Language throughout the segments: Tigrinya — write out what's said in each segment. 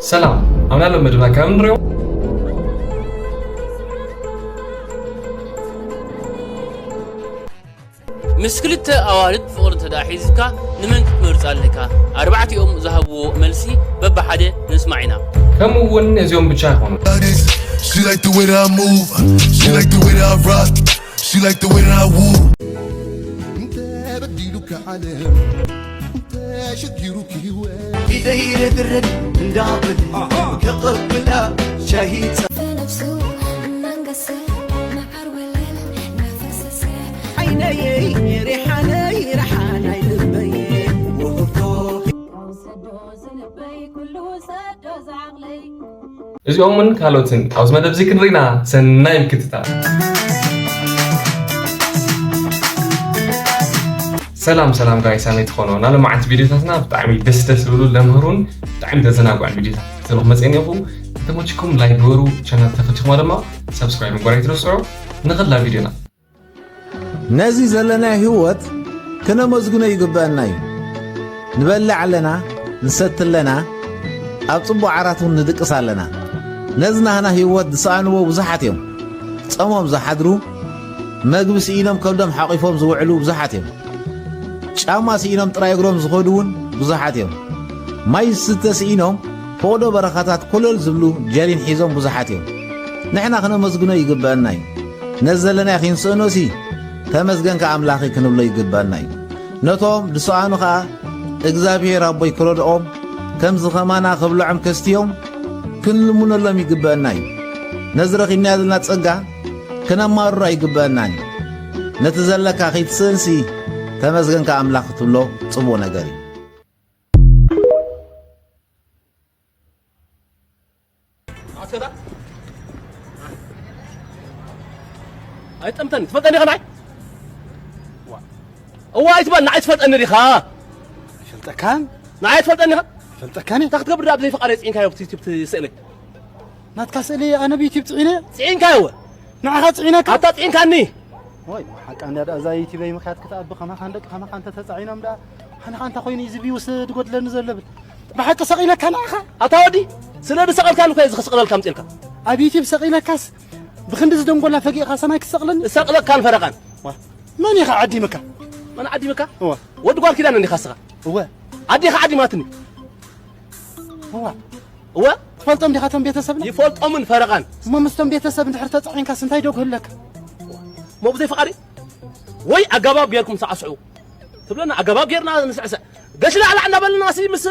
ሰላም፣ ኣብ ናይ ሎም መደብና ከም ንሪኦ። ምስ ክልተ ኣዋልድ ፍቕሪ እንተ ደኣ ሒዝካ፣ ንመን ክትመርጽ ኣለካ? ኣርባዕቲኦም ዝሃብዎ መልሲ በብሓደ ንስማዕ ኢና። ከምኡ እውን ነዚኦም ብቻ ኣይኮኑን። She like the way that I move. She like the way that I rock. She like the way that I woo. እንተ በዲሉካ ዓለም፣ እንተ ሸጊሩክ ህይወት። ኢደይ ረድረድ እንዳብል፣ ከቕብላ ሻሂ ጸ- ፈነብሱ እናንገሰ፣ መዓር ወለል እናፈሰሰ። ዓይነይ ሪሓነይ ረሓናይ ልበይ ውህብቶ። ሰዶ ዝልበይ ኩሉ ሰዶ ዝዓቕለይ። እዚኦምን ካልኦትን ኣብዚ መደብ እዚ ክንርኢና ሰናይ ምክትታል። ሰላም ሰላም ጋይስ፣ ኣመይ ትኾኑ? ናሎም መዓልቲ ቪድዮታትና ብጣዕሚ ደስ ደስ ዝብሉ ለምህሩን ብጣዕሚ ዘዘናግዑን ቪድዮታት ክትረኹ መፅእን ኢኹ። እንተመችኩም ላይክ ግበሩ፣ ቻናል ተፈቲኹማ ድማ ሰብስክራይብ ምግባር ኣይትረስዑ። ንኽላ ቪድዮና። ነዚ ዘለናዮ ህይወት ክነመስግኖ ይግበአና እዩ። ንበልዕ ኣለና፣ ንሰቲ ኣለና፣ ኣብ ጽቡቕ ዓራት እውን ንድቅስ ኣለና። ነዚ ናህና ህይወት ዝሰኣንዎ ብዙሓት እዮም። ጸሞም ዝሓድሩ፣ መግቢ ስኢኖም ከብዶም ሓቒፎም ዝውዕሉ ብዙሓት እዮም። ጫማ ስኢኖም ጥራይ እግሮም ዝኸዱ እውን ብዙሓት እዮም። ማይ ዝስተ ስኢኖም ፈቕዶ በረኻታት ኮለል ዝብሉ ጀሪን ሒዞም ብዙሓት እዮም። ንሕና ክነመስግኖ ይግበአና እዩ። ነዚ ዘለናዮ ክንስእኖሲ ተመስገንካ ኣምላኸይ ክንብሎ ይግበአና እዩ። ነቶም ዝሰኣኑ ኸኣ እግዚኣብሔር ኣቦይ ክረድኦም፣ ከምዚ ኸማና ክብልዖም ከስትዮም ክንልምነሎም ይግበአና እዩ። ነዚ ረኺብናዮ ዘለና ጸጋ ክነማርሮ ኣይግበአናን እዩ። ነቲ ዘለካ ከይትስእንሲ ተመስገንካ ኣምላኽ ክትብሎ ጽቡቕ ነገር እዩ። ኣሰዳ። ኣይጠምተኒ፣ ትፈልጠኒ ኢኻ ንዓይ? እዋ፣ ኣይትበል፣ ንዓይ ትፈልጠኒ ዲኻ? ኣይፈልጠካን። ንዓይ ትፈልጠኒ ኢኻ? ኣይፈልጠካን እየ። እንታይ ክትገብር ደኣ ብዘይ ፍቓደይ ጽዒንካዮ ኣብቲ ዩቲዩብ ትስእለይ? ናትካ ስእሊ ኣነ ብዩቲዩብ ጽዒነ? ጽዒንካዮ እወ። ንዓኻ ጽዒነካ? ኣታ ጽዒንካኒ። ወይ፣ ሓቃ እንድያ ደኣ እዛ ዩቲበይ ምኽያድ ክትኣቢ ከማኻ ንደቂ ከማኻ እንተ ተጻዒኖም ደኣ፣ ሓንኻ እንታይ ኮይኑ እዩ እዚ ቪውስ ዝጎድለኒ ዘሎ ብል? ብሓቂ ሰቒለካ ንዓኻ? ኣታ ወዲ፣ ስለ ዝሰቐልካኒ እኮ እየ እዚ ክስቕለልካ ኣምጺእልካ። ኣብ ዩቲብ ሰቒለካስ ብኽንዲ ዝደንጎላ ፈጊእኻ ሰማይ ክትሰቕለኒ? እሰቕለካን ፈረቓን። ዋ፣ መን ኢኻ ዓዲምካ? መን ዓዲምካ? እወ። ወዲ ጓል ኪዳነ እንዲኻ እስኻ? እወ። ኣዴኻ ዓዲማትኒ። እዋ። እወ። ትፈልጦም ዲኻ እቶም ቤተሰብና? ይፈልጦምን ፈረቓን። እሞ ምስቶም ቤተሰብ እንድሕር ተጻዒንካስ እንታይ ዶ ክህለካ? እሞ ብዘይ ፍቓደይ? ወይ ኣገባብ ጌርኩም ሳዕስዑ ትብለና፣ ኣገባብ ጌርና ንስዕስዕ። ገሽ ላዕላዕ እናበልና ሲ ምስ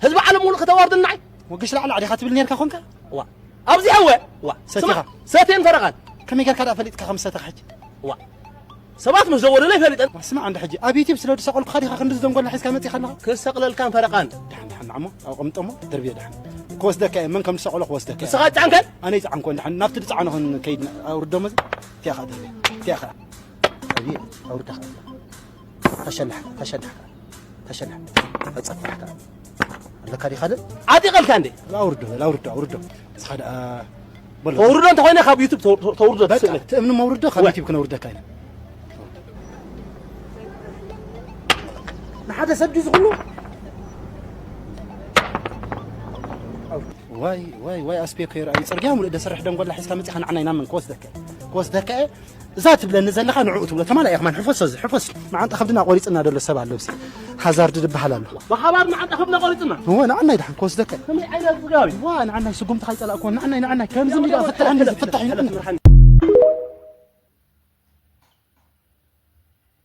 ህዝቢ ዓለም ሙሉእ ከተዋርድና። ወግሽ ላዕላዕ ዲኻ ትብል ኔርካ ኾንካ? እዋ። ኣብዚ ሓወ። እዋ። ሰቲኻ? ስማዕ፣ ሰቴን ፈረቓን። ከመይ ጌርካ ደኣ ፈሊጥካ ከም ሰተኻ ሕጂ? እዋ። ሰባት ምስ ደወሉለይ ፈሊጠን። ዋ፣ ስማዕ እንዶ ሕጂ ኣብ ዩቲብ ስለ ዝሰቐልኩኻ ዲኻ ክንዲ ዝደንጎላ ሒዝካ መጺኻ ኣለኻ? ክሰቕለልካን ፈረቓን። ደሓን፣ ደሓን፣ ንዓሞ፣ ኣቐምጦሞ፣ ደርብዮ ደሓን። ክወስደካ እየ፣ መን ከም ዝሰቐሎ ክወስደካ እየ። ንስኻ ትጸዓንከን? ኣነ ይጸዓንኮ፣ ደሓን፣ ናብቲ ዝጸዓኖ ክንከይድ ን-፣ ኣውርዶሞ እዚ። እቲኣ ኸኣ ደርብዮ፣ እቲኣ ኸኣ። ደርብዮ፣ ኣውርዳ ኸኣ። ተሸላሕ፣ ተሸላሕ፣ ተሸላሕ። ተጸፋሕካ። ኣለካ ዲኻ ደ? ዓጢቐልካ እንዴ? ኣውርዶ፣ ኣውርዶ፣ ኣውርዶ። ንስኻ ደኣ በሎ። ተውርዶ እንተኾይነ ካብ ዩቱብ ተው-፣ ተው-፣ ተውርዶ በቃ፣ ትስእለይ። ትእምኒ መውርዶ ካብ ወ- ዩቱብ ክነውርደካ ኢና። ንሓደ ሰብ ድዩ ዝኹሉ? ዋይ፣ ዋይ፣ ዋይ፣ ኣስቤኮ ይርኣዩ። ጽርግያ ሙሉእ ደሰርሕ ደንጎላ ሒዝካ መጺኻ ንዓና ኢና ምን ክወስደካ፣ ክወስደካ እየ። እዛ ትብለኒ ዘለኻ ንዕኡ ትብሎ። ተማላእ ኢኻ ማን ሕፈሶ እዚ፣ ሕፈስ። መዓንጣ ከብድና ቆሪጽና ደሎ ሰብ ኣሎ ብሲ። ሃዛርድ ድበሃል ኣሎ። ብሓባር መዓንጣ ከብድና ቆሪጽና? እወ፣ ንዓና ይድሓን ክወስደካ። ከመይ ዓይነት ጽጋብ እዩ? ዋ፣ ንዓናይ ስጉምቲ ካይጸላእኩዎ፣ ንዓናይ፣ ንዓናይ። ከምዚ ሚዳ ፍታሕኒ፣ ፍታሕኒ።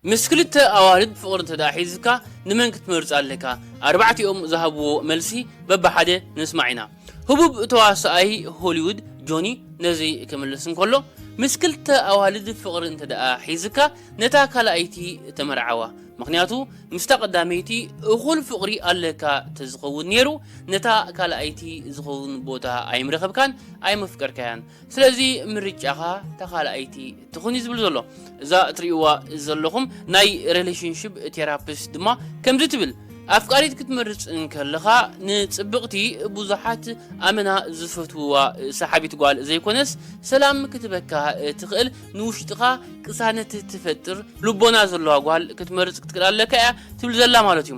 ምስ ክልተ ኣዋልድ ፍቕሪ እንተ ደኣ ሒዝካ፣ ንመን ክትመርጽ ኣለካ? ኣርባዕቲኦም ዝሃብዎ መልሲ በብሓደ ንስማዕ ኢና። ህቡብ ተዋሳኣይ ሆሊውድ ጆኒ ነዚ ክምልስ እንከሎ፣ ምስ ክልተ ኣዋልድ ፍቕሪ እንተ ደኣ ሒዝካ፣ ነታ ካልኣይቲ ተመርዓዋ። ምኽንያቱ፣ ምስታ ቀዳመይቲ እኹል ፍቕሪ ኣለካ ተዝኸውን ነይሩ፣ ነታ ካልኣይቲ ዝኸውን ቦታ ኣይምረኸብካን ኣይመፍቀርካያን። ስለዚ ምርጫኻ እታ ካልኣይቲ ትኹን እዩ ዝብል ዘሎ። እዛ እትርእይዋ ዘለኹም ናይ ሪሌሽንሺፕ ቴራፒስት ድማ ከምዚ ትብል፣ ኣፍቃሪት ክትመርጽ እንከለኻ ንጽብቕቲ ብዙሓት ኣመና ዝፈትውዋ ሰሓቢት ጓል ዘይኮነስ ሰላም ክትበካ ትኽእል ንውሽጥኻ ቅሳነት ትፈጥር ልቦና ዘለዋ ጓል ክትመርጽ ክትክእል ኣለካ እያ ትብል ዘላ ማለት እዩ።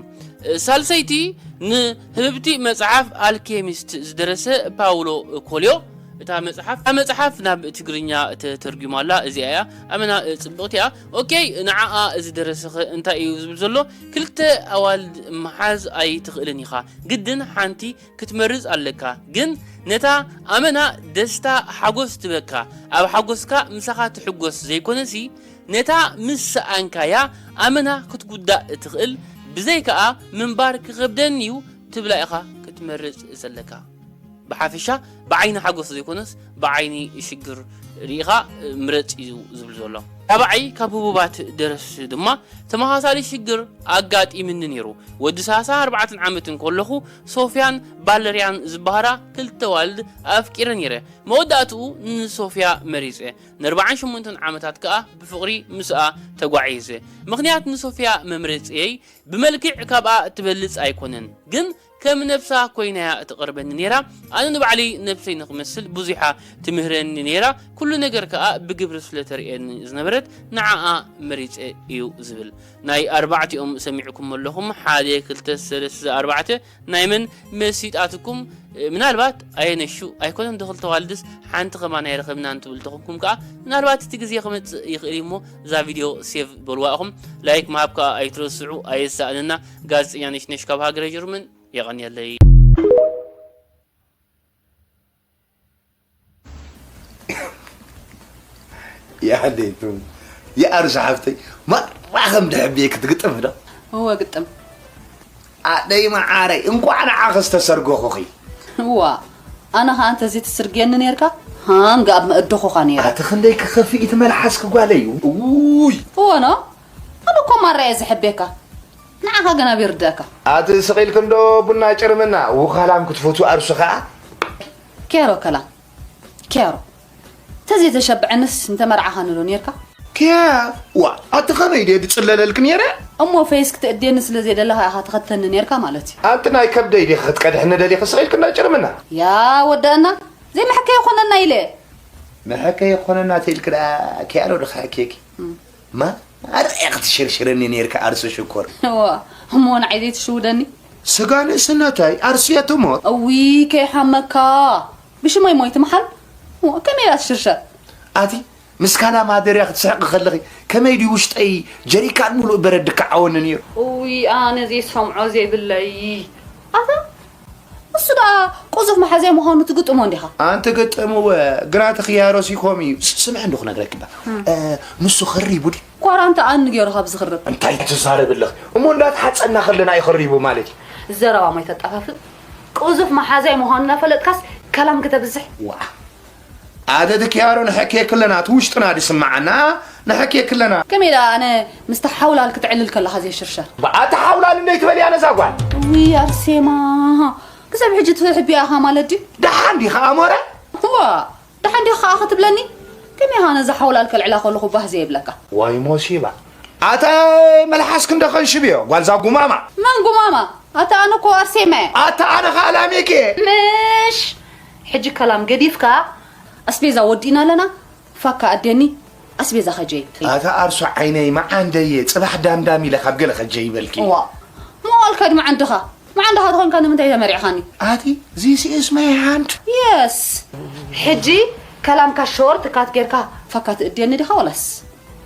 ሳልሰይቲ ንህብብቲ መጽሓፍ ኣልኬሚስት ዝደረሰ ፓውሎ ኮልዮ። እታ መጽሓፍ፣ እታ መጽሓፍ ናብ ትግርኛ ተተርጒማ ኣላ። እዚኣ እያ። ኣመና ጽብቕቲ እያ። ኦኬ፣ ንዓኣ ዝደረሰኸ እንታይ እዩ ዝብል ዘሎ? ክልተ ኣዋልድ ምሓዝ ኣይትኽእልን ኢኻ። ግድን ሓንቲ ክትመርጽ ኣለካ። ግን ነታ ኣመና ደስታ ሓጎስ ትበካ፣ ኣብ ሓጎስካ ምሳኻ ትሕጎስ ዘይኮነሲ፣ ነታ ምስ ሰኣንካያ ኣመና ክትጉዳእ እትኽእል፣ ብዘይከኣ ምንባር ክኸብደኒ እዩ ትብላ ኢኻ ክትመርጽ ዘለካ። ብሓፈሻ ብዓይኒ ሓጎስ ዘይኮነስ ብዓይኒ ሽግር ርኢኻ ምረጽ እዩ ዝብል ዘሎ። ካባዓይ ካብ ህቡባት ደረስቲ ድማ ተመሳሳሊ ሽግር ኣጋጢምኒ ነይሩ። ወዲ ሰላሳ ኣርባዕተን ዓመት እንከለኹ ሶፍያን ቫለርያን ዝበሃራ ክልተ ዋልድ ኣፍቂረ ነይረ። መወዳእትኡ ንሶፍያ መሪጸ። ንኣርባዓን ሸሞንተን ዓመታት ከኣ ብፍቕሪ ምስኣ ተጓዒዘ። ምኽንያት ንሶፍያ መምረጺየይ ብመልክዕ ካብኣ ትበልጽ ኣይኮነን፣ ግን ከም ነብሳ ኮይናያ እትቐርበኒ ነይራ። ኣነ ንባዕለይ ነብሰይ ንኽመስል ብዙሓ ትምህረኒ ነይራ። ኩሉ ነገር ከኣ ብግብሪ ስለ ተርእየኒ ዝነበረት ንዓኣ መሪጸ እዩ ዝብል። ናይ ኣርባዕቲኦም ሰሚዕኩም ኣለኹም። ሓደ፣ ክልተ፣ ሰለስተ፣ ኣርባዕተ። ናይ መን መሲጣትኩም? ምናልባት ኣየነሹ ኣይኮነን ዶ ክልተ ዋልድስ ሓንቲ ከማን ኣይረኸብናን ትብል ተኾንኩም ከኣ ምናልባት እቲ ግዜ ክመጽእ ይኽእል እዩ እሞ እዛ ቪድዮ ሴቭ በልዋ ኢኹም። ላይክ ምሃብ ከኣ ኣይትረስዑ፣ ኣየሳእነና። ጋዜጠኛ ነሽነሽ ካብ ሃገረ ጀርመን። የቐንየለይ። ያደይቱ የኣርሱ ሓፍተይ፣ ማራ ከም ድሕብየ ክትግጥም ዶ? እወ ግጥም። ኣደይ መዓረይ፣ እንኳዕ ንዓኺ ዝተሰርገኹኺ። እዋ፣ ኣነ ኸኣ እንተዘይትስርግየኒ ኔርካ፣ ሃንግ ኣብ መእደኹኻ ኔረ። ኣቲ ክንደይ ክኸፍእ እቲ መልሓስኪ ጓለይ። ውይ። እወ ኖ፣ ኣነ እኮ ማራ እየ ዝሕብየካ። ንዓኻ ግን ኣበይ ይርድኣካ? ኣቲ ስቕ ኢልኪ እንዶ ቡና ጭርምና፣ ውኻላም ክትፈትዊ ኣርሱ ኸኣ። ኬሮ ከላም፣ ኬሮ። ተዘይተሸብዐንስ እንተመርዓኻኒ ዶ ኔርካ? ኬ-፣ ዋ፣ ኣቲ ኸመይ ድየ ድጽለለልኪ ኔረ? እሞ ፈይስ ክትእድየኒ ስለ ዘይደለኻ ኢኻ ትኸተኒ ኔርካ ማለት እዩ። ኣንቲ ናይ ከብደይ ዲኺ ክትቀድሕኒ ደሊኺ ስቕ ኢልኪ እንዶ ጭርምና? ያ ወደአና፣ ዘይመሐከ ይኾነና ኢለ። መሐከ ይኾነና ተይልኪ ደኣ ኪያሮ ድኻ ኬኪ። እም። ማ ኣርያ ክትሽርሽረኒ ኔርካ ኣርሱ ሽኮር። እዋ፣ እሞ ንዓይ ዘይትሽውደኒ? ስጋ ንእስነተይ ኣርሱ እየ ትሞት። እዊ፣ ከይሓመካ። ብሽመይ ሞይት መሓል? እሞ ከመይ ኢላ ትሽርሸር? ኣቲ ምስ ካላ ማደርያ ክትስሕቂ ከለኺ ከመይ ድዩ ውሽጠይ ጀሪካን ሙሉእ በረድ ድከዓወኒ ነይሩ። እዊ፣ ኣነ ዘይሰምዖ ዘይብለይ። ኣታ እሱ ደኣ ቁዙፍ መሓዛይ ምዃኑ ትግጥሞ እንዲኻ? ኣንቲ ግጥምወ፣ ግራ እቲ ኽያሮስ ይኾም እዩ። ስ-፣ ስምዒ እንዶ ክነግረኪ እባ። እም። እ፣ ንሱ ኸሪቡ ድዩ? ኳራንታ ኣን ገይሩ ካብ ዝኽርብ። እንታይ ትዛረቢ ኣለኺ? እሞ እንዳተሓጸና ከለና እዩ ኸሪቡ ማለት እዩ። ዘረባ ማይ ተጣፋፍእ። ቁዙፍ መሓዛይ ምዃኑ እናፈለጥካስ ከላም ክተብዝሕ። ዋ። ኣደ ድክያሮ ንሐኬ ክለና እቲ ውሽጥና ድስማዓና ንሐኬ ክለና። ከመይ ደኣ ኣነ ምስቲ ሓውላል ክትዕልል ከለኻ ዘይሽርሸር? ብኣቲ ሓውላል እንደይ ትበልያ ነዛ ጓል? እውይ ኣርሴማ፣ ክሳብ ሕጂ ትሕብያ ኢኻ ማለት ድዩ? ደሓን ዲኻ ኣሞረ? እዋ፣ ደሓን ዲኻ ከኣ ክትብለኒ? ከመይ ኢኻ ነዛ ሓውላል ከልዕላ ከለኹ ባህ ዘይብለካ? ዋይ ሞሲባ። ኣታ መልሓስኪ እንዶ ከንሽብዮ፣ ጓልዛ ጉማማ። መን ጉማማ? ኣታ ኣነ እኮ ኣርሴማ እየ። ኣታ ኣነ ኸኣ ላሜክ እየ። ምሽ! ሕጂ ከላም ገዲፍካ፣ ኣስቤዛ ወዲእና ኣለና፣ ፋካ ኣዴኒ፣ ኣስቤዛ ከጀይ። ኣታ ኣርሱ ዓይነይ መዓንደየ፣ ጽባሕ ዳምዳም ኢለ ካብ ገለ ከጀይ ይበልኪ። እዋ፣ መዋልካ ድዩ መዓንድኻ? መዓንድኻ ተኾንካ ንምንታይ ተመሪዕኻኒ? ኣቲ፣ this is my hand። የስ። ሕጂ ከላምካ ሾርት ካት ጌርካ ፋካ ትእድየኒ ዲኻ ወላስ?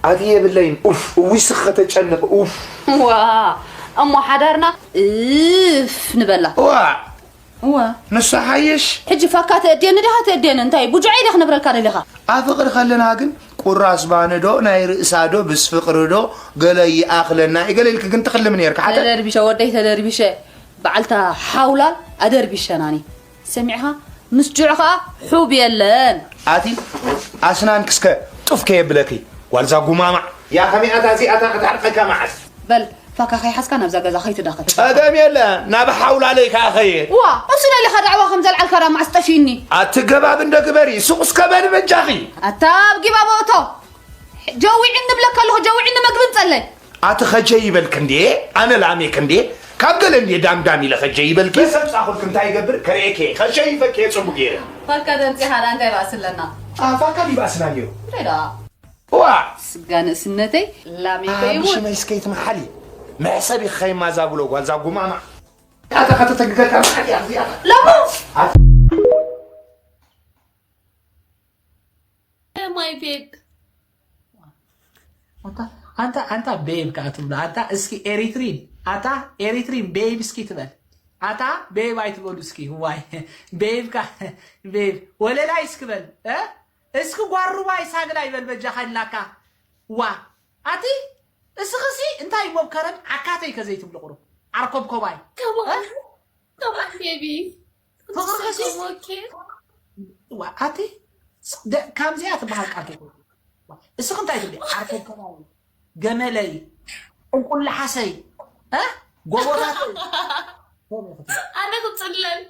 ኣቲ የብለይን። ኡፍ፣ እውይ ስኽ ከተጨንቕ፣ ኡፍ። ዋ፣ እሞ ሓዳርና እፍ ንበላ። ዋ። ዋ። ንሱ ሓይሽ። ሕጂ ፋካ ተእድየኒ ዲኻ ተእድየኒ? እንታይ ቡጁዐይ ዲኻ ክነብረልካ ደሊኻ? ኣብ ፍቕሪ ከለና ግን ቁራስ ባኒ ዶ፣ ናይ ርእሳ ዶ፣ ብስ ፍቕሪ ዶ፣ ገለ ይኣኽለና እዩ፣ ገለ ኢልኪ ግን ትኽልሚ ነይርካ። ሓተ-፣ ተደርቢሸ ወደይ ተደርቢሸ፣ በዓልታ ሓውላል ኣደርቢሸናኒ። ሰሚዕኻ? ምስ ጁዕ ኸኣ ሑብ የለን። ኣቲ ኣስናንኪ እስከ ጡፍ ከየብለኪ፣ ጓልዛ ጉማማዕ። ያ ከመይ ኣታ እዚኣታ ክትዓርቀካ መዓስ? በል፣ ፋካ ከይሓዝካ ናብዛ ገዛ ከይትዳኸል። ጸገም የለ፣ ናብ ሓውላለይ ከኣ ኸይድ። ዋ፣ እሱ ነሊኻ ዳዕዋ ከም ዘልዓልካ ዳ መዓስ ጠፊኒ? ኣቲ ገባብ እንደ ግበሪ፣ ሱቕ እስከ በሊ በጃኺ። ኣታ ኣብ ጊባቦ እቶ፣ ጀዊዕኒ እብለካ ኣለኹ፣ ጀዊዕኒ መግቢ እንጸለይ። ኣቲ ኸጀይ ይበልክ እንዴ? ኣነ ላሜክ እንዴ? ካብ ገለ እንዴ ዳምዳም ኢለ ኸጀይ ይበልክ? በሰምጻኹልክ እንታይ ይገብር? ከርእየክ እየ። ኸሸይፈክ እየ ጽቡቅ ገይረ። ፋካ ደንጺኻ ዳ እንታይ ባእሲ ኣለና? ኣ፣ ፋካ ድዩ ባእስና ነይሩ? እንታይ ዳ? ዋ! ስጋ ንእስነተይ ላሜክ ኣ፣ ይሙት። ብሽመይ እስከ ይትመሓሊ። መሕሰብ ይኸይማ ዛጉሎ ጓል ዛጉማማ። ኣታ ከተተግገካ ማዕድ እያ እዚኣ። ለሞ! My babe. ኣታ ኣንታ ኣንታ ቤብ ከኣ ትብሎ ኣታ እስኪ ኤሪትሪን ኣታ ኤሪትሪን ቤብ እስኪ ትበል ኣታ ቤብ ኣይትበሉ እስኪ ዋይ ቤብ ካ ቤብ ወለላይ እስኪ በል እ እስኪ ጓሩባይ ሳግላይ በል በጃኻ ይላካ ዋ ኣቲ እስኺ ሲ እንታይ ሞብከረን ዓካተይ ከዘይትብሉ ቁሩብ ዓርኮብኮባይ Come on. Come on, baby. ፍቕርኺ ሲ Come on, kid. ዋ ኣቲ ደ- ከምዚኣ ትበሃል ቃል ተጠቂሙ። እስኺ እንታይ ትብሊ ዓርኮብ ከባቢ ገመለይ እንቁላሓሰይ እ ጎቦታተይ ኣነ ክፅለል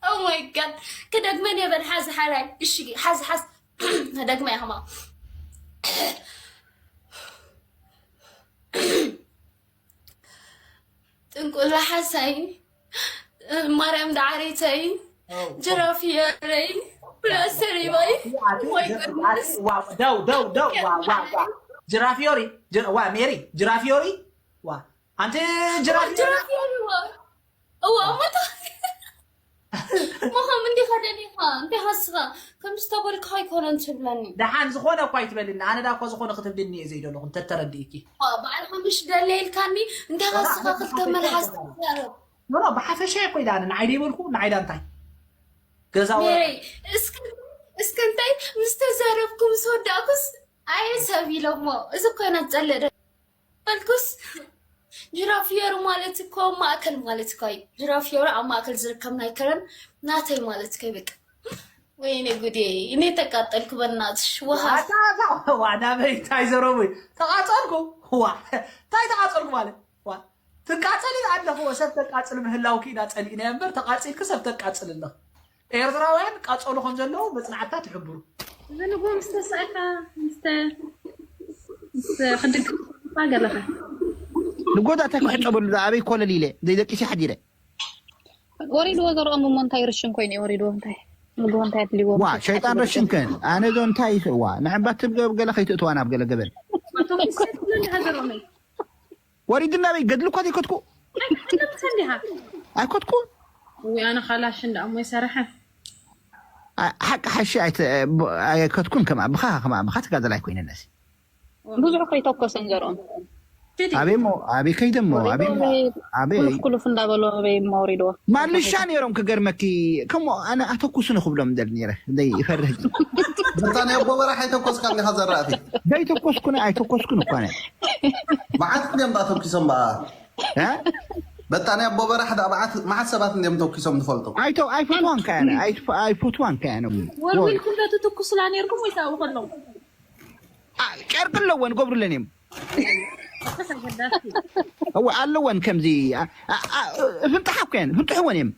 Oh my god ክደግመን የበል ሓዚ ሓራይ እሺ ሓዚ ሓዝ ደግመ እያ ከማ ጥንቁላ ሓሳይ ማርያም ዳዓሬተይ ጅራፍ የረይ ፕላስተር ይባይ ወይ ቅድሚስ ደው ደው ደው ዋ ዋ ዋ ጅራፍ ዮሪ ጅራ- ዋ ሜሪ ጅራፍ ዮሪ ዋ ኣንቲ ጅራፍ ዮሪ ጅራፍ የሪ ዋ እዋ ሞታ ምኻም እንዲኻ ደሊኻ እንታይ ሃስኻ ከም ዝተበልካ ኣይኮነን ትብለኒ ደሓን ዝኾነ እኳ ኣይትበልኒ ኣነ ዳ እኳ ዝኾነ ክትብልኒ እየ ዘይደለኹ እንተተረድእኪ ባዕልኻ ምሽ ደለ ኢልካኒ እንታይ ሃስኻ ክልተ መልሓስ ትዛረብ ኖ ኖ ብሓፈሻ እኮ ኢላ ንዓይ ደይበልኩ ንዓይ ዳ እንታይ ገዛ ወ- ሜሪ እስከ እስከ እንታይ ምስ ተዛረብኩ ምስ ወዳእኩስ ኣየ ሰብ ኢሎሞ እዚ እኮ ኢና ዝጸልእ ደ- በልኩስ ጅራፊየር ማለት እኮ ማእከል ማለት እኮ እዩ ጅራፊየር ኣብ ማእከል ዝርከብ ናይ ከረን ናተይ ማለት እኮ እዩ በቃ ወይኔ ጉዴ እኔ ተቃጠልኩ በናትሽ ውሃ ዋዳ በይ እንታይ ዘረቡ ተቃጸልኩ ዋ እንታይ ተቃጸልኩ ማለት ዋ ትቃጸሊ ኣለኹ ሰብ ተቃጽል ምህላውኪ ኢና ጸሊእና እምበር ተቃጺልኪ ሰብ ተቃጽል ኣለኹ ኤርትራውያን ቃጸሉ ከም ዘለዉ መጽናዕታ ትሕብሩ እዚ ንጎ ምስ ተሳእካ ምስ ተ- ምስ ክድግፍ ገለኻ ንጎዳ እንታይ ክሕጸበሉ ዶ ኣበይ ኮለል ኢለ ዘይደቂሲ ሓዲረ ወሪድዎ ዘርኦም እሞ እንታይ ርሽን ኮይኑ እዩ ወሪድዎ እንታይ ምግቢ እንታይ ኣድልዎ ዋ ሸይጣን ረሽንከን ኣነ ዶ እንታይ ይስዋ ንዕምባት ትብገብ ገለ ከይትእትዋ ናብ ገለ ገበን ኣቶም ክሰትሉ እንዲኻ ዘርኦመይ ወሪድና በይ ገድሊ እኳ ዘይከትኩ ኣይከትኩ እንዲኻ ኣይከትኩ ወይ ኣነ ካላሽ እንዳ እሞ ይሰርሐ ሓቂ ሓሺ ኣይከትኩን ከማ ብኻ ከማ ብኻ ትጋደል ኣይኮይነን ነሲ ብዙሕ ከይተኮሰን ዘርኦም ኣበይ ሞ ኣበይ ከይደ ሞ ኣበይ ሞ ኣበይ ኩሉፍ ኩሉፍ እንዳበሎ ኣበይ ሞ ወሪድዎ ማልሻ ነይሮም ክገርመኪ ከሞ ኣነ ኣተኩሱኒ ክብሎም ደል ነይረ ደይ ይፈርህ በታ ናይ ኣቦ በራሕ ኣይተኮስካ እንዲኻ ዘራእቲ ዘይተኮስኩን ኣይተኮስኩን እኳ ነ መዓት እንዲኦም ዳ ተኩሶም በኣ እ? በታ ናይ ኣቦ በራሕ ዳ መዓት መዓት ሰባት እንዲኦም ተኩሶም ትፈልጡ ኣይተ ኣይፈትዋን ከያነ ኣይፈትዋን ከያነ ወልዊልኩም ዶ ትትኩሱላ ነይርኩም ወይስ ኣብኡ ከለኹም ጨርቂ ኣለወን ገብሩለን እዮም እወ ኣለወን ከምዚ ፍንጥሓ እኮ እየን ፍንጥሕወን እዮም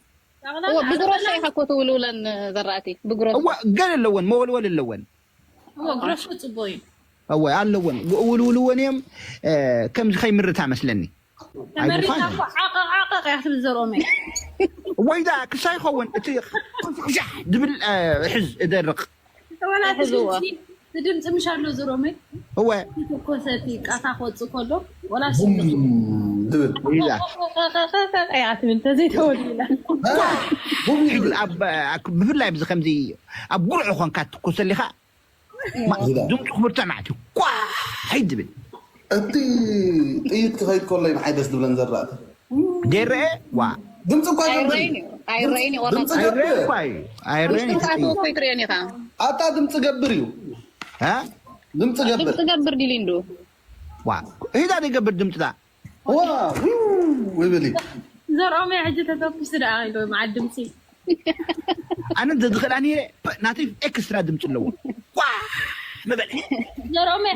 እወ ብጉረሻ ኢኻ እኮ ትውልውለን ዘራእቲ ብጉረሻ እወ ገለ ኣለወን መወልወል ኣለወን እወ ጉረሻ ፅቡቅ እዩ እወ ኣለወን ውልውልወን እዮም ከምዚ ከይምርታ መስለኒ ተመሪታ እኮ ዓቐቕ ዓቐቕ እያ ትብል ዘርኦመይ ወይዳ ክሳይ ይኸውን እቲ ሻሕ ድብል ሕዝ እደርቕ ወላ እቲ ድምፂ እቲ ድምፂ ምሽ ኣሎ ዝሮመይ እወ ተኮሰቲ ቃታ ክወፅእ ከሎ ወላ ቡም ድብል ወይዳ እያ ትብል ተዘይተወዲላ ቡም ይብል ኣብ ኣብ- ብፍላይ ብዚ ከምዚ ኣብ ጉርዕ ኮንካ ትኮሰሊኻ ድምፁ ክብርትዕ ማለት እዩ ኳ ድብል እቲ ጥይት ክኸይድ ከሎ እዩ ንዓይ ደስ ዝብለን ዘራእቲ ደረአ ዋ ድምፂ እኳ ገብር ኣይረይን እዩ ኣይረይን እዩ ቆራፅ ድምፂ ገብር እኳ እዩ ኣይረን ውሽጢ ሰዓት እኮ ይትርእየን ኢኻ እ? ድምፂ ገብር ድምፂ ገብር ዲሊ እንዱ ዋ ሂዳ ዘይገብር ድምፅዳ ዋ ዊው ይብል እዩ ዘርኦመይ ሕጂ ተተኩሱ ደኣ ኢሉ መዓት ድምፂ ኣነ ዘዝኽእላ ነይረ ናተይ ኤክስትራ ድምፂ ኣለዎ ዋ ምበለ ዘርኦመይ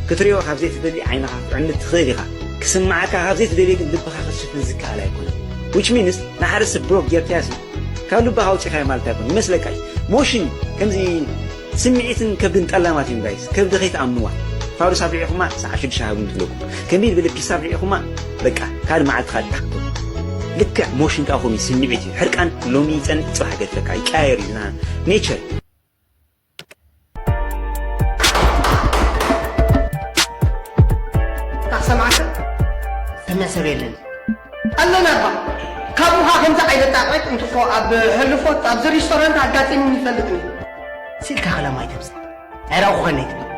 ክትሪኦ ካብ ዘይትደሊ ዓይንኻ ክትዕንድ ትኽእል ኢኻ። ክስምዓካ ካብ ዘይትደልዮ ግን ልብኻ ክትሽፍን ዝከኣል ኣይኮነን። Which means ንሓደ ሰብ ብሎክ ጌርካዮሲ ካብ ልብኻ ኣውጺኻዮ ማለት ኣይኮነን። ይመስለካ እዩ። ሞሽን ከምዚ ስምዒትን ከብድን ጠላማት እዮም ጋይስ። ከብዲ ከይትኣምንዋ። ፋዱስ ኣብሊዕኹማ ሰዓት ሽዱሽተ ሃቡኒ ትብለኩም። ከመይ ዝበለ ፒስ ኣብሊዕኹማ በቃ ካልእ መዓልቲ ካልእ ታሕቶ። ልክዕ ሞሽን ከኣ ከምኡ እዩ ስምዒት እዩ። ሕርቃን ሎሚ ይጸንሕ ጽባሕ ይገድፈካ ይቀያየር እዩ ዝና ኔቸር። የለን ኣለና እባ። ካብ ውሃ ከምዚ ዓይነት ጣቕዒት እንትኮ ኣብ ሕልፎት ኣብዚ ሪስቶራንት ኣጋጢሙ ይፈልጥ እዩ። ስኢልካ ከላም ኣይተብዝሕ። ዕራቑ ኾነ ኣይትበል።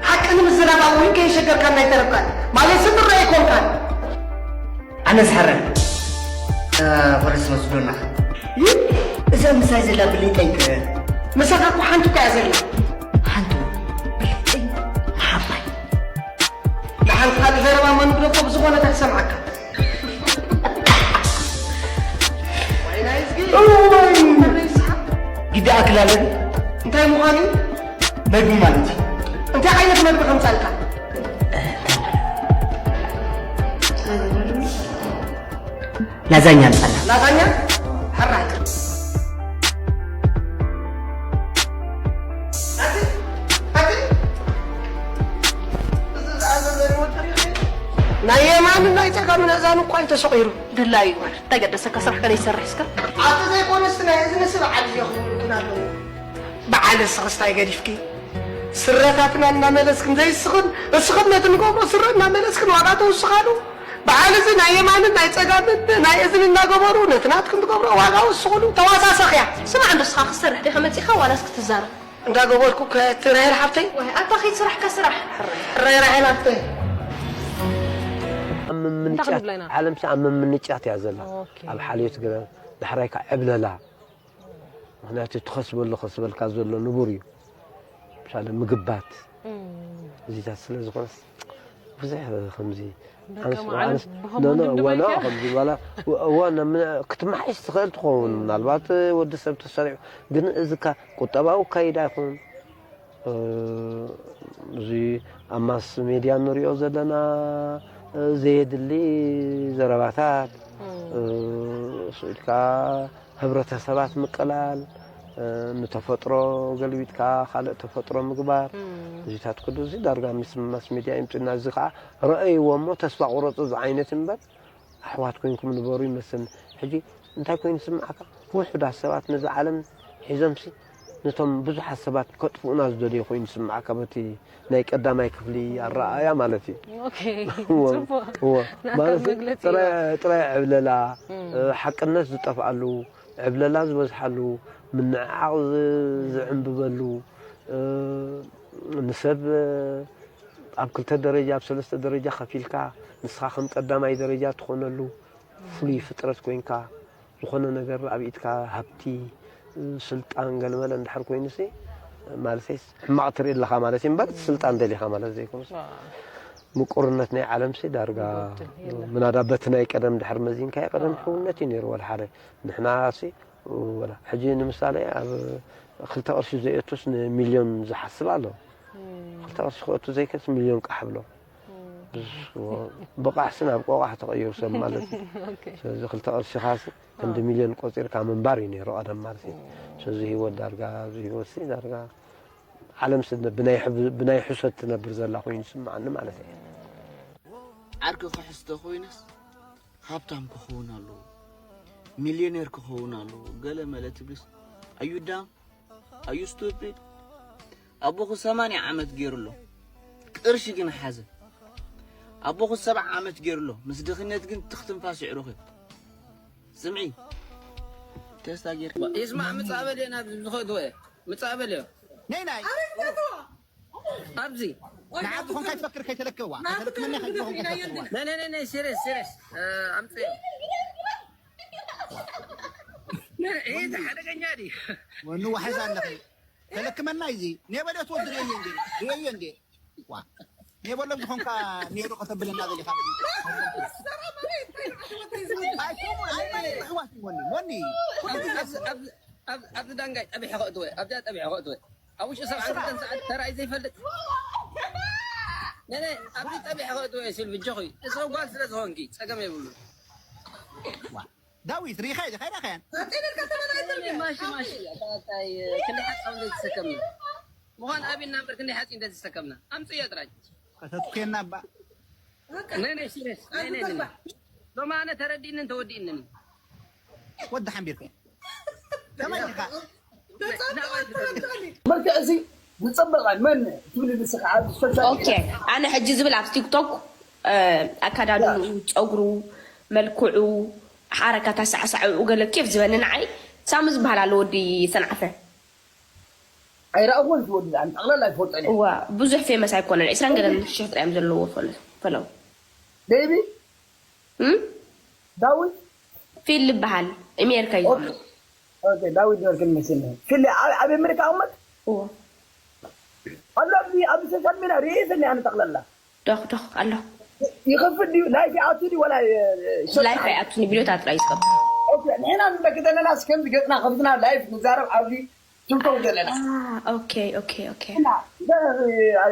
ሓቂ ንምዝራብ ኣብ እውን ከየሸገርካና ኣይተረፍካን። ማለት ስድራ ኣይኮንካን። ኣነ ዝሓረን። ፈረስ መስዶና። ይህ እዛ ምሳይ ዘላ ብልጠይ ምሳኻ እኮ ሓንቲ እኮ እያ ዘላ። ሓንቲ ብልጠይ መሓባይ። ንሓንቲ ካልእ ዘረባ መንግዶ እኮ ብዝኾነ ተክሰምዓካ። ግዳ ኣክላለን እንታይ ምዃኑ መግቢ ማለት እዩ። እንታይ ዓይነት መግቢ ከምጻልካ? ላዛኛ ኣምጻልና። ላዛኛ? ሕራይ። ናይ የማንን ናይ ጸጋምን ኣእዛኑ እኳ እዩ ተሰቒሩ። ድላዩ ይግበር። እንታይ ገደሰካ? ስራሕካ ዘይትሰርሕ እስከ? ኣቲ ዘይኮነስ ናይ እዝኒ ስብ ዓሊ እየ ክብሉ ግን ኣለዉ። በዓል እስኽስታይ ገዲፍኪ ስረታትና እናመለስክን ዘይስኽን እስኽን ነቲ ንገብሮ ስረ እናመለስክን ዋጋ ተውስኻሉ። በዓል እዚ ናይ የማንን ናይ ጸጋምን ናይ እዝኒ እናገበሩ ነቲ ናትክን ትገብሮ ዋጋ ወስኹሉ። ተዋሳሰኽያ። ስማዕ እንዶ እስኻ ክትሰርሕ ዲኻ መጺኻ ዋላስ ክትዛረብ? እንዳገበርኩ ከትርህር ሓብተይ። ወይ ኣታ ኸይድ ስራሕካ ስራሕ። ራይ ራይ ናፍተይ። ኣብ እንታይ ምምንጫት ክንብላ ኢና? ዓለም ሲ ኣብ ምምንጫት እያ ዘላ። ኦኬ። ኣብ ሓልዮት ገበን ዳሕራይ ከዓ ዕብለላ። ምኽንያቱ ትኸስበሉ ከስበልካ ዘሎ ንቡር እዩ። ምሳሌ ምግባት እም። እዚታት ስለ ዝኾነስ ብዙሕ ከምዚ በቃ ኣንስ- መዓልቲ ኣንስ- ብኸም ኖ፣ ኖ፣ ወንድም እዋ፣ ኖ፣ ደበይከ? ከምዚ በላ፣ እዋ፣ እዋ፣ ነ-፣ ምን-፣ ክትመሓይሽ ትኽእል ትኸውን። ምናልባት ወዲ ሰብ ተሰሪዑ፣ ግን እዚ ካ ቁጠባዊ ኣካይዳ ይኹን፣ እ፣ እዚ ኣብ ማስ ሜድያ ንሪኦ ዘለና፣ እ፣ ዘየድሊ ዘረባታት፣ እም። እ፣ ስኢልካ ህብረተሰባት ምቅላል፣ እ፣ ንተፈጥሮ ገልቢጥካ ካልእ ተፈጥሮ ምግባር፣ እም። እዚታት ኩሉ እዚ ዳርጋ ምስ ማስ ሜድያ ይምፅና። እዚ ከዓ ረኣይዎ እሞ ተስፋ ቁረፁ ዝዓይነት እምበር ኣሕዋት ኮይንኩም ንበሩ ይመስለኒ። ሕጂ እንታይ ኮይኑ ዝስምዓካ? ውሑዳት ሰባት ነዛ ዓለም ሒዞምሲ ነቶም ብዙሓት ሰባት ከጥፍኡና ዝደልዩ ኮይኑ ዝስምዓካ በቲ ናይ ቀዳማይ ክፍሊ ኣረኣእያ ማለት እዩ። ኦኬ፣ እወ፣ ጽቡቕ። እወ። ናትካ ማለት መግለጺ ጥራይ፣ እዩ። ጥራይ ዕብለላ፣ እም። እ፣ ሓቅነት ዝጠፍኣሉ፣ ዕብለላ ዝበዝሓሉ፣ ምንዕዓቕ ዝ-፣ ዝዕንብበሉ፣ እ፣ ንሰብ፣ እ፣ ኣብ ክልተ ደረጃ፣ ኣብ ሰለስተ ደረጃ ከፊልካ፣ ንስኻ ከም ቀዳማይ ደረጃ ትኾነሉ ፍሉይ ፍጥረት ኮይንካ፣ ዝኾነ ነገር ኣብ ኢድካ ሃብቲ፣ ስልጣን ገለመለ እንድሕር ኮይኑሲ፣ ማለተይስ ሕማቕ ትርኢ ኣለኻ ማለት እዩ እምበር፣ ስልጣን ደሊኻ ማለት ዘይኮነስ፣ ዋው። ምቁርነት ናይ ዓለምሲ ዳርጋ ይጎድል፣ የለን። ምናዳ በቲ ናይ ቀደም ድሕር መዚንካዮ፣ ቀደም ዋው። ሕውነት እዩ ነይሩ፣ ወላ ሓደ። ንሕናሲ፣ ወላ ሕጂ ንምሳሌ ኣብ ክልተ ቅርሺ ዘየቱስ ንሚልዮን ዝሓስብ ኣሎ። እም። ክልተ ቅርሺ ክእቱ ዘይክእልስ ሚልዮን ቃሕ ብሎ። እም። ብስ-፣ ብቃሕሲ ናብ ቆቋሕ ተቐይሩ ሰብ ማለት እዩ። ኦኬ። ስለዚ ክልተ ቅርሺ ካሲ ክንዲ እም። ሚልዮን ቆፂርካ ምንባር እዩ ነይሩ ቀደም ማለት እዩ። እም። ስለዚ ህይወት ዳርጋ፣ ኣብዚ ህይወትሲ ዳርጋ ዓለምሲ ብናይ ሕብ-፣ ብናይ ሕሶት ትነብር ዘላ ኮይኑ ይስምዓኒ ማለት እዩ። ዓርኪ ክሕስቶ ኮይነስ ሃብታም ክኸውን ኣለዎ፣ ሚልዮኔር ክኸውን ኣለዎ፣ ገለ መለ ትብልስ ኣዩ ዳም? ኣዩ ስቱፒድ? ኣቦኹ ሰማንያ ዓመት ገይሩ ኣሎ፣ ቅርሺ ግን ሓዘ። ኣቦኹ ሰብዓ ዓመት ገይሩ ኣሎ፣ ምስ ድኽነት ግን ትኽ ትንፋስ ይዕሩኽ እዩ። ስምዒ፣ ቴስታ ጌርካ። ይስማዕ፣ ምጻእ በል እየ፣ ናብ ዝኸእትዎ እየ። ምጻእ በል እየ። ነይ ናይ። ኣብዚ። ንዓብ ዝኾንካ ይትፈክር ከይተለክዋ። ከይተለክመኒ ከይትፈክር ከይተለክዋ። ነይ፣ ነይ፣ ነይ፣ ነይ፣ ሲሪየስ፣ ሲሪየስ። እ፣ ኣምጽእ። ነይ፣ ይሄ ሓደገኛ ድዩ? ወኑ ዋሕዝ ኣለኺ። ተለክመና እዚ ኔበለ ትወስድ ርእየ እንዴ? ርእየ እንዴ? ዋ። ኔበሎም ዝኾንካ ኔሮ ከተብለና ዘሊኻ። ኣይኮኑ፣ ኣይኮኑ፣ ኣሕዋት ወኒ፣ ወኒ። ኣብዚ፣ ኣብዚ፣ ኣብዚ፣ ኣብ-፣ ኣብዚ ዳንጋይ ጠቢሐ ከእትወ፣ ኣብዚኣ ጠቢሐ ከእትወ። ኣብ ውሽጢ ሰብዓን ክልተን ሰዓት ተራእዩ ዘይፈልጥ። ነነ፣ ኣብዚ ጠቢሐ ከእትወ ሲል ብጆኺ። እሱ ጓል ስለ ዝኾንኪ ጸገም የብሉን። ዋ። ዳዊት፣ ሪኢኻ ኢኻ፣ ሪኢኻያን? ማሺ፣ ማሺ፣ ኣታ፣ ኣታ፣ ክንደይ ሓጻው ዘይተሰከምና። ምዃን ኣብና እምበር ክንደይ ሓጺን እንተዝሰከምና። ኣምጽእዮ ጥራይ። ከተትኩየና እባ። ነይ፣ ነይ፣ ሲሪየስ። ነይ፣ ነይ፣ ነይ። ሎሚ ኣነ ተረዲእንን ተወዲእንን። ወዲ ሓምቢርኩ። ከመይ ኢኻ? መልክዕ እዚ ዝጸበቐ መን ትብሊ ንስኻ ኣብ ሶሻል ኦኬ፣ ሚድያ? ኣነ ሕጂ ዝብል ኣብ ቲክቶክ፣ እ፣ ኣከዳድንኡ፣ ጸጉሩ፣ መልክዑ ሓረካት ኣሰዓሳዕኡ ገለ ኬፍ ዝበኒ ንዓይ ሳሚ ዝበሃል ኣሎ ወዲ ሰንዓፈ። ኣይረኣኹን ዝወዲ ኣን ጠቕላላ ኣይፈልጦን እየ። እዋ ብዙሕ ፌመስ ኣይኮነን ዕስራን ገለን ሽሕ ጥራዮም ዘለዎ ፈለው። ቤቢ እም? ዳዊት ፊል ዝበሃል ኣሜሪካ እዩ ዘሎ። ኦኬ ዳዊት ጆርጅ መስል ፊል ኣብ ኣብ ኣሜሪካ ኣመት እዎ ኣሎ ኣብዚ ኣብዚ ሶሻል ሚዲያ ርእየ ስለ ኣነ ጠቕላላ ዶኽ ዶኽ ኣሎ። ይኸፍል ድዩ ላይፍ ይኣቱ ድዩ ወላ ላይፍ ኣይኣቱን ቢሎታ ጥራይ ዝገብር። ኦኬ ንሕና ንደቂ ዘለና እስከም ዝገጥና ከፍትና ላይፍ ንዛረብ ኣብዚ ትምከው ዘለና ኦኬ ኦኬ ኦኬ። እና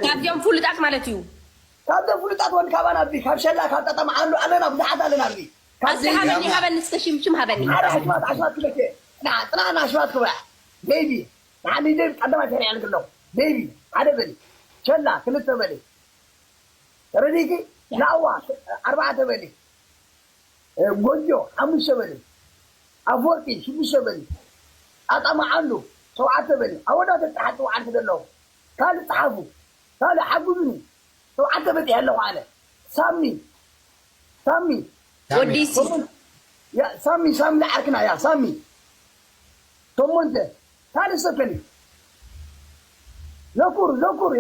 ካብዚኦም ፍሉጣት ማለት እዩ። ካብዞም ፍሉጣት ወን ካባና ኣብዚ ካብ ሸላ ካብ ጠጠማ ኣሉ ኣለና ብዙሓት ኣለና ኣብዚ ካብ ኣስሊ ሃበኒ ሃበኒ እስከ ሽም ሽም ሃበኒ። ሓደ ኣሽማት ኣሽማት ክበኬ ና ጥና ና ኣሽማት ክበያ ቤቢ ንዓኒ ደብ ቀዳማይ ሰሪዐ ልክለኹ ቤቢ ሓደ በሊ ሸላ ክልተ በሊ ተረዲኪ ናዋ ኣርባዕተ በሊ ጎጆ ሓሙሽተ በሊ ኣፍወርቂ ሽዱሽተ በሊ ኣጣማዓሉ ሸውዓተ በሊ ኣወዳተ ፀሓት ፀውዓልቲ ዘለኹ ካልእ ፀሓፉ ካልእ ሓጉዙኒ ሸውዓተ በፂሐ ኣለኹ ኣነ ሳሚ ሳሚ ወዲሲ ያ ሳሚ ሳሚ ንዓርክና ያ ሳሚ ሸሞንተ ካልእ ሰከኒ ዘኩር ዘኩር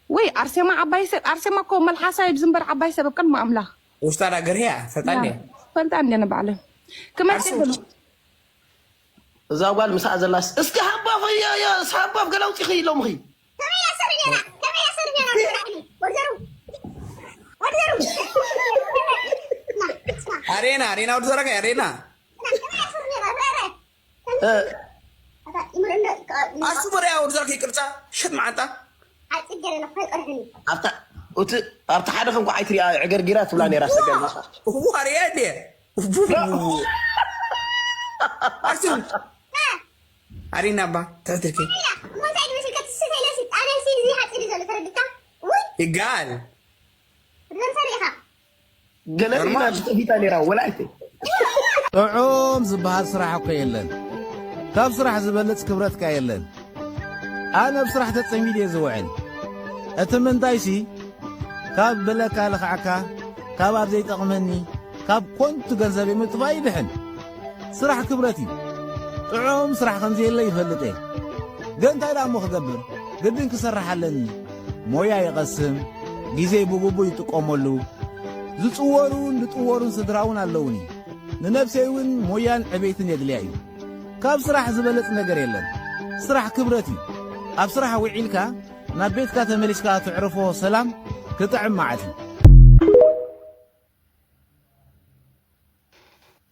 ወይ ኣርሴማ ዓባይ ሰብ ኣርሴማ እኮ መልሓሳ ይብዝንበር ዓባይ ሰብ ኣብ ቅድሚ ኣምላኽ ውሽጣ ዳ ገርህያ ፈጣን ፈልጣ እንደ ንባዕለ ክመጽእ ኣርሴማ። እዛ ጓል ምስኣ ዘላስ እስኪ ሃባፍ እያ እያ እስኪ ሃባፍ ገለ ኣውፂኺ ኢሎምኺ ከመይ እያ ሰሪገና ከመይ እያ ሰሪገና ወርዘሩ ወርዘሩ ኣሬና ኣሬና ወዲ ዘረጋ ኣሬና ከመይ እያ ሰሪገና ረረ እ፣ ይምር እንደ ኣሱ በሪያ ወዲ ዘረጋ ይቅርጻ ሸት መዓንጣ ዓጽገረና ፈቀርኒ ኣብታ እቲ ኣብቲ ሓደ ከም ኳዓይ ትሪኣ ዕገርጊራ ትብላ ነራ ሰገን ዋርያ እንዴ ኣርሴማ ኣሬና ኣባ ትሕትልኪ ሞንታይ ድመስል ከትስተ ኢለሲ ኣነሲ እዚ ሓፂር ዘሎ ተረድካ ውይ ይጋል ርዘን ሰሪኻ ገለሪና ተፊታ ነራ ወላይተ ጥዑም ዝበሃል ስራሕ እኮ የለን። ካብ ስራሕ ዝበልጽ ክብረትካ የለን። ኣነ ኣብ ስራሕ ተጸሚድ እየ ዝውዕል። እቲ ምንታይሲ ካብ ብለካ ልኽዓካ፣ ካብ ኣብ ዘይጠቕመኒ፣ ካብ ኮንቱ ገንዘብ ምጥፋእ ይድሕን። ስራሕ ክብረት እዩ። ጥዑም ስራሕ ከም ዘየለ ይፈልጥ እየ። ግን እንታይ ደኣ እሞ ክገብር? ግድን ክሰርሕ ኣለኒ። ሞያ ይቐስም፣ ግዜይ ብግቡእ ይጥቀመሉ። ዝጽወሩን ዝጥወሩን ስድራ እውን ኣለውኒ። ንነብሰይ እውን ሞያን ዕቤትን የድልያ እዩ። ካብ ስራሕ ዝበለጽ ነገር የለን። ስራሕ ክብረት እዩ። ኣብ ስራሕ ውዒልካ ናብ ቤትካ ተመሊስካ ትዕርፎ ሰላም ክጥዕም መዓት እዩ።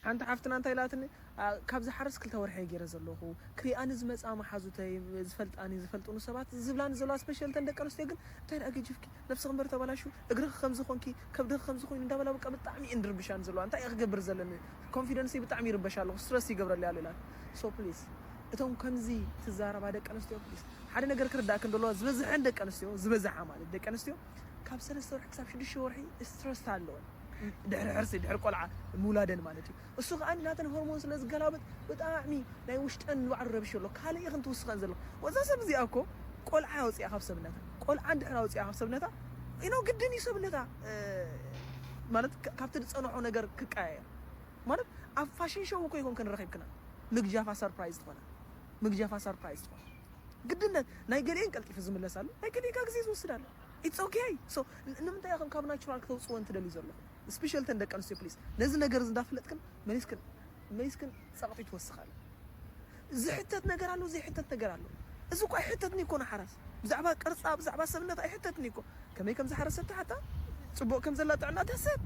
ሓንቲ ሓፍትና እንታይ ኢላትኒ፣ "ኣ፣ ካብ ዝሓርስ ክልተ ወርሒ እየ ገይረ ዘለኹ። ክሪኣኒ ዝመጻ መሓዙተይ፣ ዝፈልጣኒ፣ ዝፈልጡኒ ሰባት ዝብላኒ ዘለዋ፣ ስፔሻል እተን ደቂ ኣንስትዮ ግን፣ እንታይ ደኣ ገጂፍኪ? ነብስኺ እምበር ተበላሹ፣ እግርኺ ከምዚ ኾንኪ፣ ከብድኺ ከምዚ ኾይኑ" እንዳበላ በቃ ብጣዕሚ እየን ድርብሻኒ ዘለዋ። እንታይ እየ ክገብር ዘለኒ? ኮንፊደንሰይ ብጣዕሚ ይርበሽ ኣለኹ፣ ስትረስ ይገብረለይ ኣሎ ኢላኒ። ሶ ፕሊዝ፣ እቶም ከምዚ ትዛረባ ደቂ ኣንስትዮ ፕሊዝ፣ ሓደ ነገር ክርዳእክን ደለዋ፣ ዝበዝሐን ደቂ ኣንስትዮ፣ ዝበዝሓ ማለት ደቂ ኣንስትዮ ካብ ሰለስተ ወርሒ ክሳብ ሽዱሽተ ወርሒ ስትረስ ኣለወን። ድሕሪ ሕርሲ፣ ድሕሪ ቆልዓ ምውላደን ማለት እዩ። እሱ ከኣ ናተን ሆርሞን ስለ ዝገላበጥ ብጣዕሚ ናይ ውሽጠን ንባዕሉ ረብሽ ኣሎ። ካልእ ኢኽን ትውስኸን ዘለኹ። ወዛ ሰብ እዚኣ እኮ ቆልዓ ኣውፅኣ ካብ ሰብነታ። ቆልዓ እንድሕር ኣውፅኣ ካብ ሰብነታ፣ ኢኖ ግድን እዩ ሰብነታ፣ እ፣ ማለት ካ-፣ ካብቲ ዝፀንሖ ነገር ክቀያየር። ማለት ኣብ ፋሽን ሾው እኮ ይኮን ክንረኺብክና። ምግጃፋ ሰርፕራይዝ ትኾና። ምግጃፋ ሰርፕራይዝ ትኾና። ግድነት ናይ ገሊኤን ቀልጢፉ ዝምለስ ኣሎ፣ ናይ ገሊኤን ካብ ግዜ ዝወስድ ኣሎ። ኢትስ ኦኬ። ሶ ን-፣ ንምንታይ ኢኹም ካብ ናቹራል ክተውፅወን ትደልዩ ዘለኹም? ስፔሻል ተን ደቂ ኣንስትዮ ፕሊዝ ነዚ ነገር እዚ እንዳፈለጥክን መሊስክን መሊስክን ጸቕጢ ትወስኽ ኣለ። ዝሕተት ነገር ኣሎ፣ ዘይሕተት ነገር ኣሎ። እዚ እኮ ኣይሕተትን እኮ ንሓራስ ብዛዕባ ቅርጻ ብዛዕባ ሰብነት ኣይሕተትን እኮ። ከመይ ከም ዝሓረሰት ትሓታ፣ ጽቡቕ ከም ዘላ ጥዕና ትሕሰብ።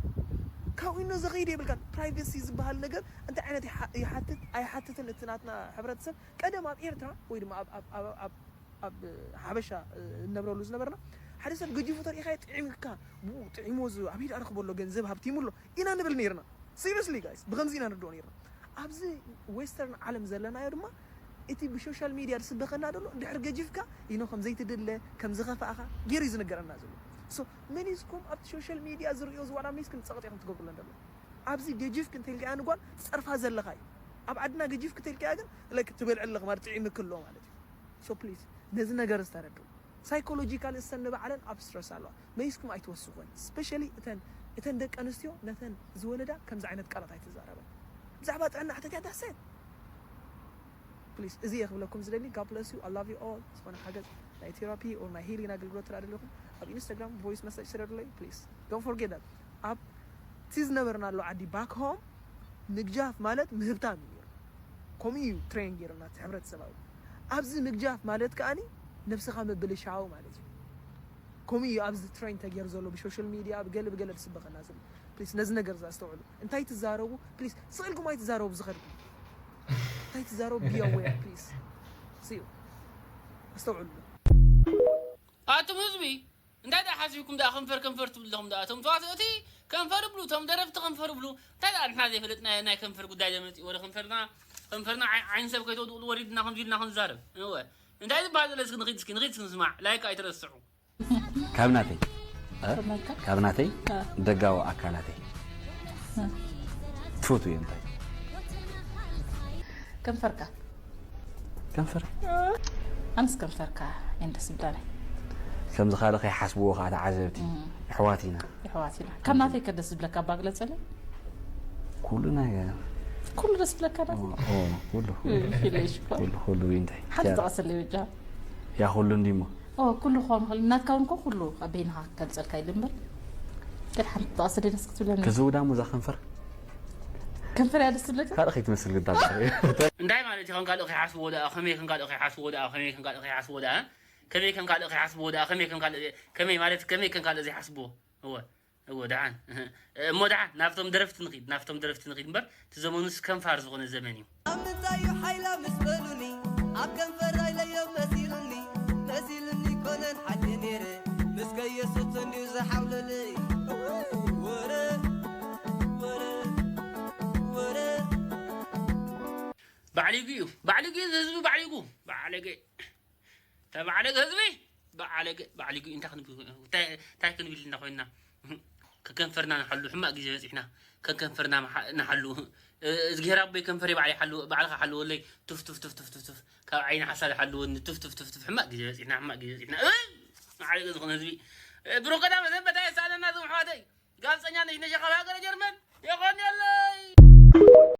ካብኡ ኢኖ ዘኸይድ የብልካን። ፕራይቬሲ ዝበሃል ነገር እንታይ ዓይነት ይሓ-፣ ይሓትት ኣይሓትትን እቲ ናትና ሕብረተሰብ ቀደም ኣብ ኤርትራ ወይ ድማ ኣብ ኣብ ኣብ ኣብ ኣብ ሓበሻ እንነብረሉ ዝነበርና ሓደ ሰብ ገዲፉ ተሪኢኻዮ ጥዒምካ ብኡ ጥዒሞ ዝ ኣበይ ደኣ ረኽቦ ኣሎ ገንዘብ ሃብቲሙ ኣሎ ኢና ንብል ነይርና። ሲሪየስሊ ጋይስ ብኸምዚ ኢና ንርድኦ ነይርና። ኣብዚ ዌስተርን ዓለም ዘለናዮ ድማ እቲ ብሶሻል ሚድያ ዝስበኸና ዘሎ እንድሕር ገጂፍካ ኢኖ ከም ዘይትድለ ከም ዝኸፍኣኻ ገይሩ እዩ ዝንገረና ዘሎ። ሶ መን ኢዝኩም ኣብቲ ሶሻል ሚድያ ዝርእዮ ዝዋላ ሚስክን ጸቕጢ ኢኹም ትገብሩለን ዘሎ ኣብዚ ገጂፍክ እንተልካያ ንጓል ጸርፋ ዘለኻ እዩ። ኣብ ዓድና ገጂፍክ እንተልካያ ግን ለክ ትበልዕ ኣለኽ ማለት ጥዒምክ ኣሎ ማለት እዩ። ሶ ፕሊዝ ነዚ ነገር ዝተረድኡ ሳይኮሎጂካል እሰን ንባዕለን ኣብ ስትረስ ኣለዋ። መይስኩም ኣይትወስኹን ስፔሻሊ እተን እተን ደቂ ኣንስትዮ ነተን ዝወለዳ ከምዚ ዓይነት ቃላት ኣይትዛረበን። ብዛዕባ ጥዕና ሕተትያ፣ that's it። Please፣ እዚ እየ ክብለኩም ዝደሊ። God bless you, I love you all። ዝኾነ ሓገዝ ናይ ቴራፒ or ናይ ሂሊንግ ኣገልግሎት ትረኣ ዘለኹም፣ ኣብ ኢንስታግራም ቮይስ መሰጅ ስደዱለይ። Please don't forget that። ኣብ እቲ ዝነበርናሉ ዓዲ፣ back home፣ ምግጃፍ ማለት ምህብታም እዩ ነይሩ። ከምኡ እዩ ትሬን ገይሩና እቲ ሕብረተሰባዊ። ኣብዚ ምግጃፍ ማለት ከኣኒ ነብስኻ ምብልሻው ማለት እዩ። ከምኡ እዩ ኣብዚ ትሬን ተገይሩ ዘሎ ብሶሻል ሚድያ፣ ብገለ ብገለ ዝስበኸና ዘሎ። ፕሊስ፣ ነዚ ነገር እዚ ኣስተውዕሉ። እንታይ ትዛረቡ፣ ፕሊስ፣ ስቕ ኢልኩም ኣይትዛረቡ። ዝኸድኩም እንታይ ትዛረቡ፣ be aware ፕሊስ። See you። ኣስተውዕሉ። ኣቱም ህዝቢ፣ እንታይ ደኣ ሓሲብኩም ደኣ ከንፈር ከንፈር ትብሉ ኣለኹም ደኣ? እቶም ተዋስእቲ ከንፈር ይብሉ፣ እቶም ደረፍቲ ከንፈር ይብሉ። እንታይ ደኣ ንሕና ዘይፈለጥናዮ ናይ ከንፈር ጉዳይ ደመፂኡ? ወረ ከንፈርና፣ ከንፈርና ዓይ-፣ ዓይኒ ሰብ ከይተውድቕሉ ወሪድና ከምዚ ኢልና ክንዛረብ። እወ። እንታይ ዝበሃል ዘሎ እስኪ ንኺድ፣ እስኪ ንኺድ፣ እስኪ ንስማዕ። ላይክ ኣይትረስዑ። ካብ ናተይ፣ እ? ካብ ናትካ? ካብ ናተይ፣ እ። ደጋዊ ኣካላተይ። እ። ትፈትው እየ እንታይ? ከንፈርካ። ከንፈር? ኣነስ ከንፈርካ እየን ደስ ዝብላኒ። ከምዚ ካልእ ከይሓስብዎ ከዓ ተዓዘብቲ። እም። ኣሕዋት ኢና። ኣሕዋት ኢና። ካብ ናተይ ከ ደስ ዝብለካ እባ ግለጸለይ? ኩሉ ነገር። ኩሉ ደስ ዝብለካ ናተይ? ኦ፣ ኦ፣ ኩሉ፣ ኩሉ። እም፣ ኢለሽ እኮ። ኩሉ፣ ኩሉ እንታይ? ሓንቲ ያ-፣ ጠቐሰለይ በጃ። ያ ኩሉ እንዲሞ። ኦ፣ ኩሉ ክኸውን ይኽእል። ናትካ እውን እኮ ኩሉ ኣብ በይንኻ ክገልጸልካ ኢሉ እምበር። ገለ ሓንቲ ጠቐሰለይ ደስ ክትብለኒ። ከዘውዳ እሞ እዛ ከንፈር። ከንፈር እያ ደስ ዝብለካ? ካልእ ከይትመስል ግዳ። እንታይ ማለት እዩ? ከም ካልእ ከይሓስብዎ ደኣ፣ ከመይ ከም ካልእ ከይሓስብዎ ደኣ፣ ከመይ ከም ካልእ ከይሓስብዎ ደኣ፣ ከመይ ከም ካልእ ከይሓስብዎ ደኣ፣ ከመይ ከም ካልእ፣ ከመይ ማለት፣ ከመይ ከም ካልእ ዘይሓስብዎ? እወ፣ እወ፣ ደሓን። እሞ ደሓን፣ ናብቶም ደረፍቲ ንኺድ፣ ናብቶም ደረፍቲ ንኺድ እምበር፣ እቲ ዘመኑስ ከንፋር ዝኾነ ዘመን እዩ። ኣብ ምንታይ እዩ ሓይላ ምስ በሉኒ፣ ኣብ ከንፈር ኣይለዮም መሲሉኒ፣ መሲሉኒ ኮነን ሓልየ ነይረ፣ ምስ ከየሱት እንድዩ ዝሓውለለይ። ወረ፣ ወረ፣ ወረ። ባዕሊጉ እዩ፣ ባዕሊጉ እዩ፣ ህዝቢ ባዕሊጉ፣ ባዕለገ። ተባዕለገ ህዝቢ፣ ባዕለገ፣ ባዕሊጉ። እንታይ ክንብል፣ እንታይ፣ እንታይ ክንብል ኢና ኮይንና? ከከንፈርና ንሓሉ፣ ሕማቕ ግዜ በጺሕና። ከከንፈርና መሓ-፣ ንሓሉ። እ-፣ እዝግሄር ኣቦይ ከንፈረይ ባዕለይ ሓሉ-፣ ባዕልኻ ሓልወለይ። ቱፍ፣ ቱፍ፣ ቱፍ፣ ቱፍ፣ ቱፍ፣ ቱፍ። ካብ ዓይኒ ሓሳድ ሓልወኒ። ቱፍ፣ ቱፍ፣ ቱፍ፣ ቱፍ። ሕማቕ ግዜ በጺሕና፣ ሕማቕ ግዜ በጺሕና። እ፣ ባዕለገ ዝኾነ ህዝቢ። እ፣ ብሩኽ ቀዳመ ሰንበት ኣየሳእነና እዞም ኣሕዋተይ። ጋብጸኛ ነሽ ነሽ ካብ ሃገረ ጀርመን። የቐንየለይ።